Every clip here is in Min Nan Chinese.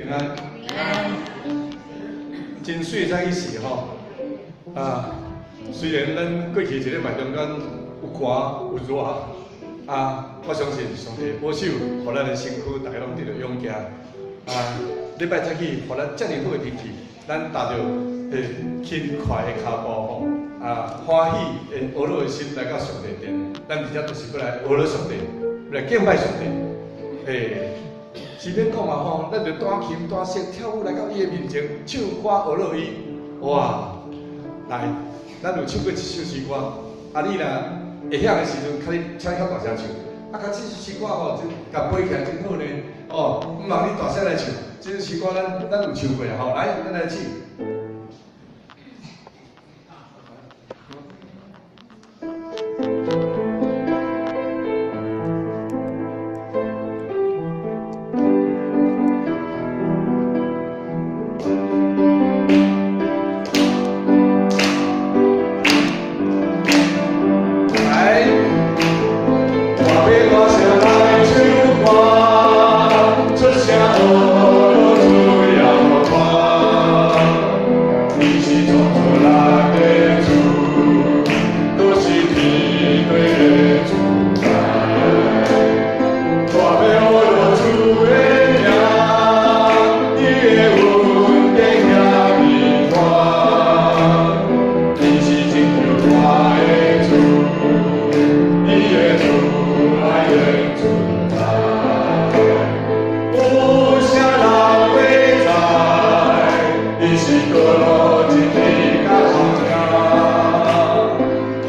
平安。真媠在一起吼，啊，雖然咱過去一禮拜中間有寒有熱，啊，我相信上帝保守，予咱的身軀逐家攏得著勇健。啊，禮拜早起，予咱遮爾好的天氣，咱踏著輕快的跤步吼，啊，歡喜的呵咾的心來到上帝殿，咱佇遮就是欲來呵咾上帝，欲來敬拜上帝。詩篇講嘛吼，咱就彈琴彈瑟跳舞來到伊的面前，唱歌呵咾伊。哇！來，咱有唱過一首詩歌，啊，你若會曉的時陣，較你請你較大聲唱。啊，較這首詩歌吼，真共背起來真好呢。哦，毋茫你大聲來唱，這首詩歌咱有唱過啊吼。來，咱來試。來，我欲大聲來唱歌，出聲呵咾主耶和華，你是創造咱的主，閣是天地的主宰。我欲呵咾主的名，伊的恩典遐爾大，伊是拯救我的主，伊的慈愛永存在。有啥人會知？伊是道路真理佮生命。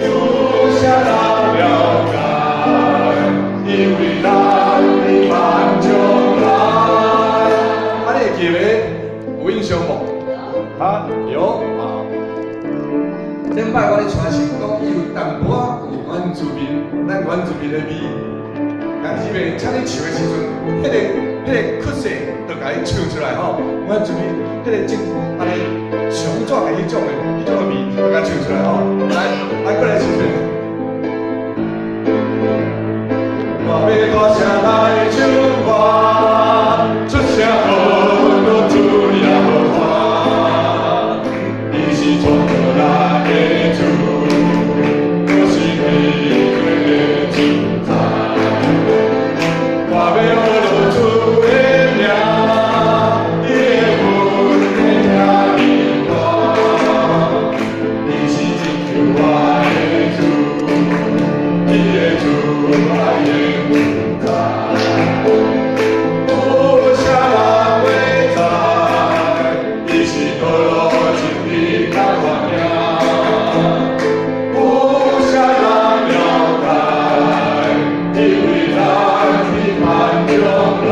有啥人了解？伊為咱佇萬將來。啊，你會記袂？有印象無？啊，有啊。頂擺我咧傳承講，伊有淡薄仔有原住民，咱原住民的味。但是袂，請你唱的時陣，彼個曲勢就共伊唱出來吼。原住民彼個種按呢雄壯的彼種的味，就共唱出來吼。來，來過來試試。我欲大聲來唱歌，出聲呵咾主耶和華，伊是創造咱的主，閣是天地的主宰。我欲呵咾主的名，伊的恩典遐爾大，伊是拯救我的主，伊的慈愛永存在。有啥人會知？伊是道路真理佮活命。有啥人了解？伊為咱佇萬將來。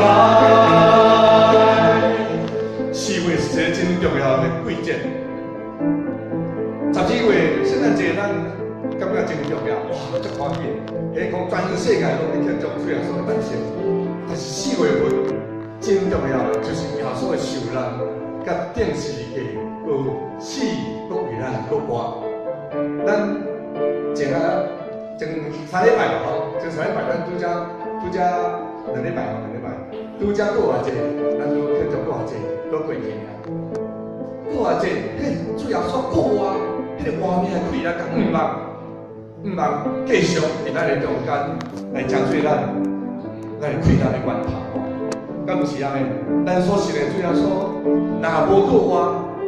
4月是一個真重要的季節。12月聖誕節，咱感覺真重要，哇，足歡喜的。彼講全世界攏咧慶祝主耶穌的誕生。但是4月份真重要的，就是耶穌的受難，佮釘十字架，閣死，閣為咱復活。咱前啊前三禮拜吼，前三禮拜咱拄才2禮拜吼，兩禮拜拄才復活節，咱拄慶祝復活節，拄過去爾。復活節，彼主耶穌復活，彼個活命的氣力佮毋茫繼續佇咱的中間來成做咱的氣力的源頭吼。敢毋是按呢？咱所信的主耶穌，若無復活，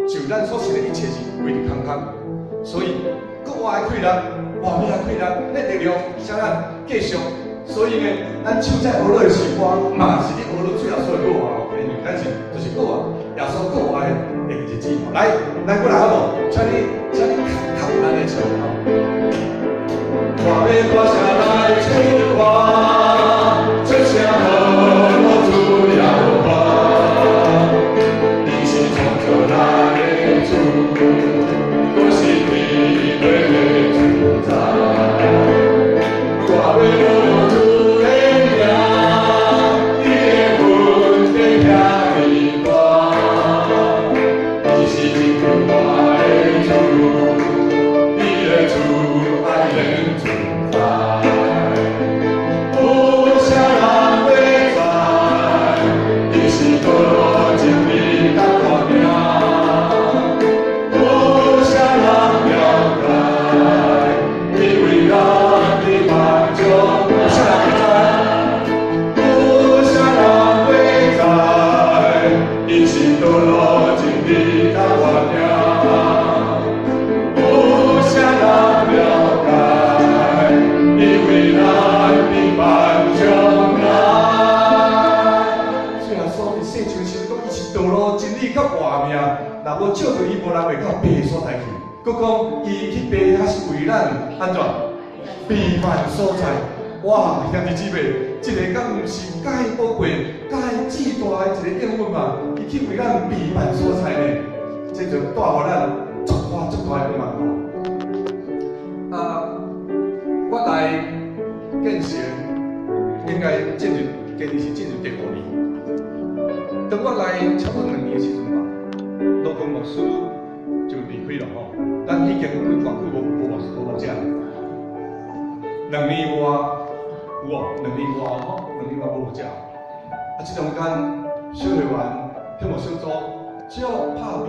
就咱所信的一切是規日空空。所以復活的氣力，活命的氣力，彼力量，使咱繼續。所以呢，咱唱這呵咾的詩歌，嘛是咧呵咾主耶穌的復活，因為咱是就是復活，耶穌復活的日子。來，來過來好無？請你較較有力來唱吼。我欲大聲來唱歌，出聲呵咾主耶和華，伊是創造咱的主，閣是天地的主宰。我欲呵咾主的名，伊的恩典遐講伊是道路、真理佮活命，若無藉著伊，無人會到父所在去。閣講伊去父遐是為咱按怎備辦所在。哇，兄弟姊妹，這个敢毋是介寶貴、介至大的一个應允嘛？伊去為咱備辦所在呢，這就帶予咱足大足大的盼望吼。啊，我來建成應該進入，今年是進入第五年。當我來差不多2年的時陣吧，羅坤牧師就離開了吼。咱已經有幾偌久無牧者，2年外有哦，兩年外吼，兩年外無牧者。啊，這中間小會員彼個小組只要拍拚，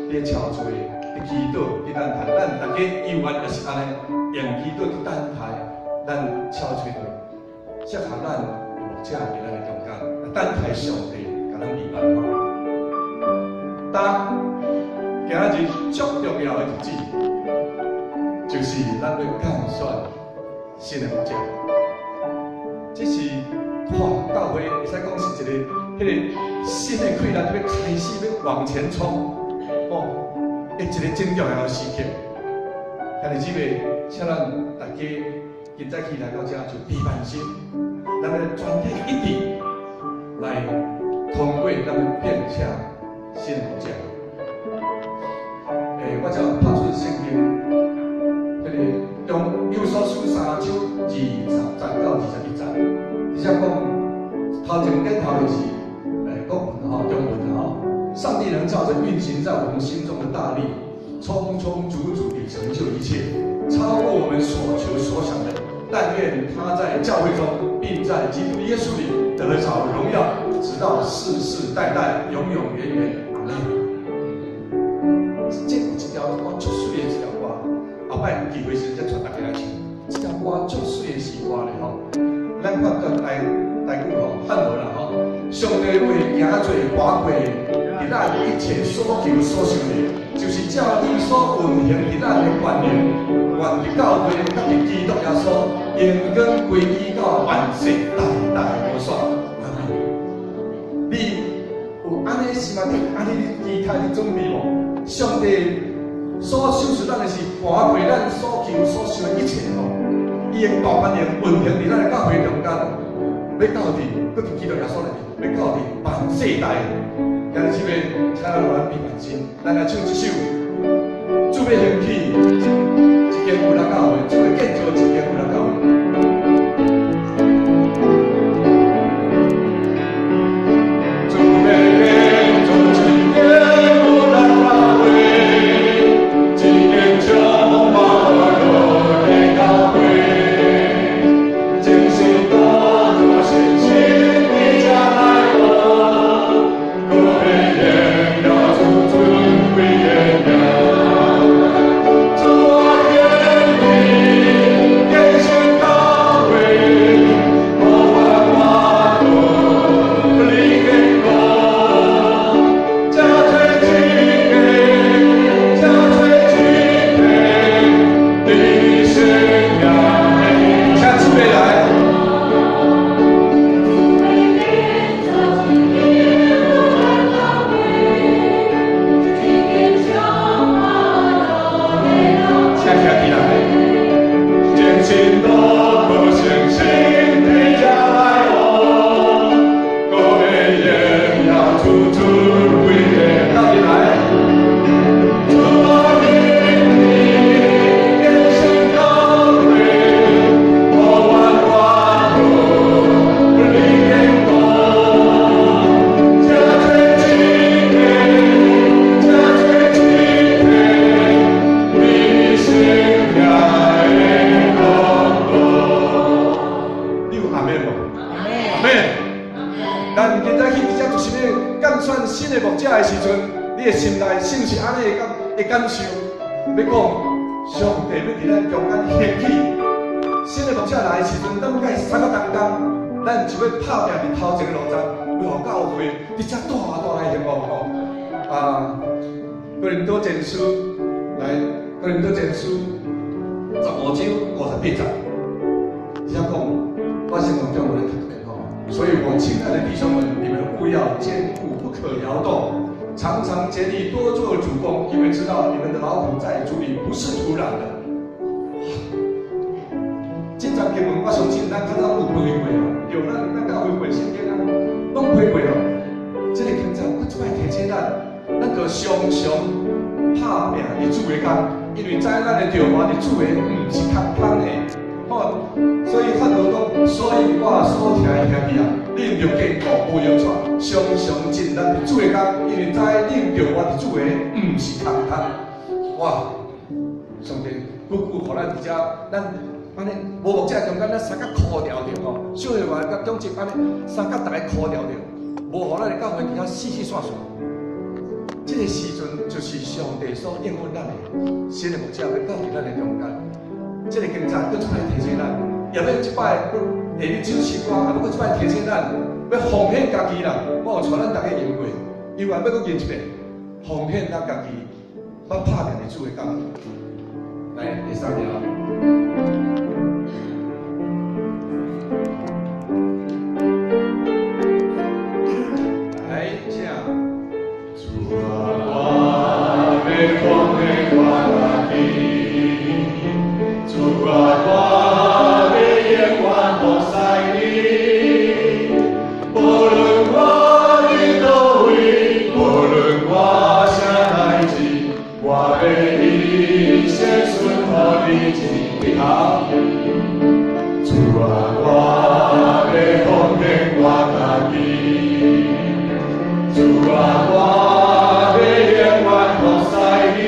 佇咧敲槌，佇祈禱，佇等待，咱大家猶原也是按呢，用祈禱佇等待，咱敲槌的，適合咱牧者佇咱的中間，等待上帝共咱預備吼。但今仔日足重要的日子，就是咱欲揀選新的牧者。這是哇，教會會使講是一個彼个新的氣力，欲開始欲往前衝，哦，的一个真重要的時刻。兄弟姊妹，請咱大家今早起來到這就備萬心，咱欲全體一致來通過咱們聘請新的牧者。我就拍出聖經，彼个中以弗所書3章20節到21節，而且講頭前頂頭的是國文吼，中文吼。上帝能照著運行在我們心中的大力，充充足足地成就一切，超過我們所求所想的。但願他在教會中，並在基督耶穌裡得著榮耀，直到世世代代，永永遠遠。阿門。這有一條歌足媠的一條歌，後擺有機會時再帶大家來唱。這條歌足媠的詩歌咧吼，咱看段台語吼，漢文啦吼。上帝的話行做跋過，佇咱一切所求所想的，就是照伊所運行佇咱的權能，願佇教會佮佇基督耶穌，榮光歸於到萬世代代無煞。你有按呢心內底，按呢你期待你準備無？上帝所賞賜咱的是跋過咱所求所想的一切吼，伊的大權能運行佇咱的教會中間，欲到佇，閣佇基督耶穌內面，欲到佇萬世代。兄弟姊妹，請咱予咱備萬心，咱來唱這首。主欲興起一間有力教會，主欲建造一間有力教會。主欲建造一間有力教會，一間充滿樂的教會，精神多做信心的這來往，閣欲榮耀主尊貴的名。主啊，願意建成教會，無法我道你堅固，這做一個，這做一個，你聖名的，請姊妹來。主欲建造一間有力教會，一間充滿樂的教請徛起來。精神多可誠心的這來往，閣欲榮耀主尊貴的，鬥陣來。主啊，願意建成教會，無法我道你堅固，這做一個，這做一個，你聖名的國度。你有阿們無？阿們。咱今早起佇遮就是欲揀選新的牧者的時陣，你的心內是毋是按呢的感受？欲講上帝欲佇咱中間興起新的牧者來的時陣，咱欲佮伊三個同工，咱就欲拍拚佇頭前的路站，欲予教會佇遮大大來興旺吼。啊，哥林多前書來，哥林多前書15章58節，這講我先用中文來讀一遍吼。所以我親愛的弟兄們，你們務要堅固，不可搖動，常常竭力多做主工，因為知道你們的勞苦在主裡不是徒然的。哇！這節經文我相信咱較早攏有背過哦，對，咱教會背聖經啊，攏背過哦。這個經節閣這擺提醒咱，咱著常常拍拚佇主的工，因為知咱的著我佇主的毋是空空的。吼，所以彼得講，所以我所疼的兄弟啊，恁著堅固，無搖掣，常常盡力佇主的工，因為知恁著我佇主的毋是空空。哇！上帝久久予咱佇遮，咱按呢無牧者中間，咱相佮箍牢著吼，小會員佮長執按呢相佮逐家箍牢著，無予咱的教會佇遐四四散散。這個時陣就是上帝所應允咱的，新的牧者欲到佇咱的中間。這個經節閣這擺提醒咱，也欲這擺下日唱詩歌，也欲閣這擺提醒咱，欲奉獻家己啦。我有帶咱逐家吟過，伊話欲閣吟一遍，奉獻咱家己，欲拍拚佇主的工。來，第三條。來，請。主啊，我欲奉獻我家己，主啊，我欲永遠服侍你。無論我佇佗位，無論我啥代誌，我欲一生順服你旨意。好，主啊，我欲奉獻我家己，主啊，我欲永遠服侍你。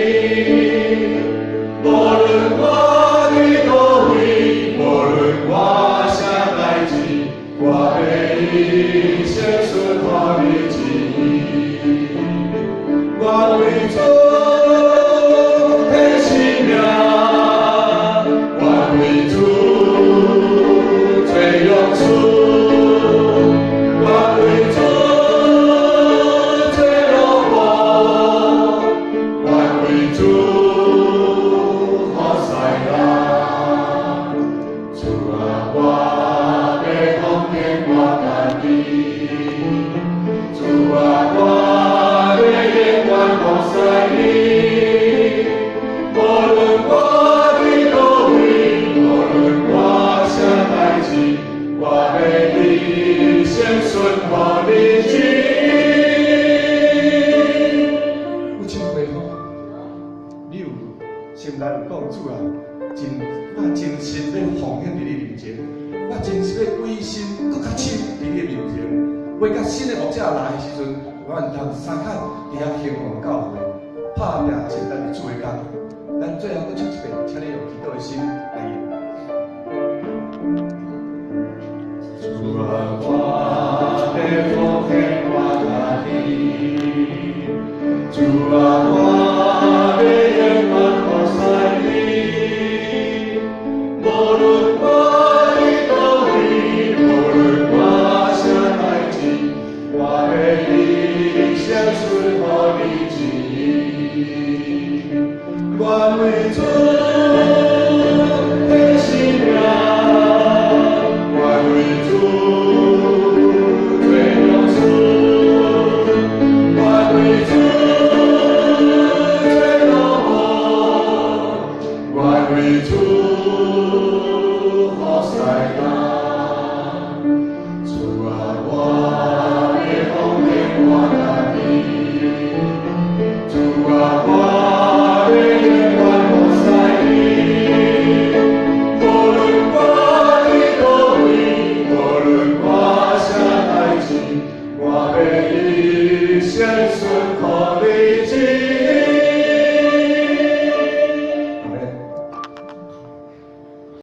無論我佇佗位，無論我啥代誌，我欲一生順服你旨意。我為主獻生命，我為主做勇士，我為主做奴僕，我為主服侍人。主啊，我欲奉獻我家己，主啊，我欲永遠服侍你。無論我佇佗位，無論我啥代誌，我欲一生順服你旨意。有唱過吼？你有心內有講，主啊，我真心欲奉獻佇你面前，我真心欲委身閣較深佇你面前。為甲新的牧者來的時陣，我毋通相佮佇遐興旺教會，拍拚盡力佇主的工。咱最後閣唱一遍，請你用祈禱的心來吟。主啊，我欲奉獻我家己，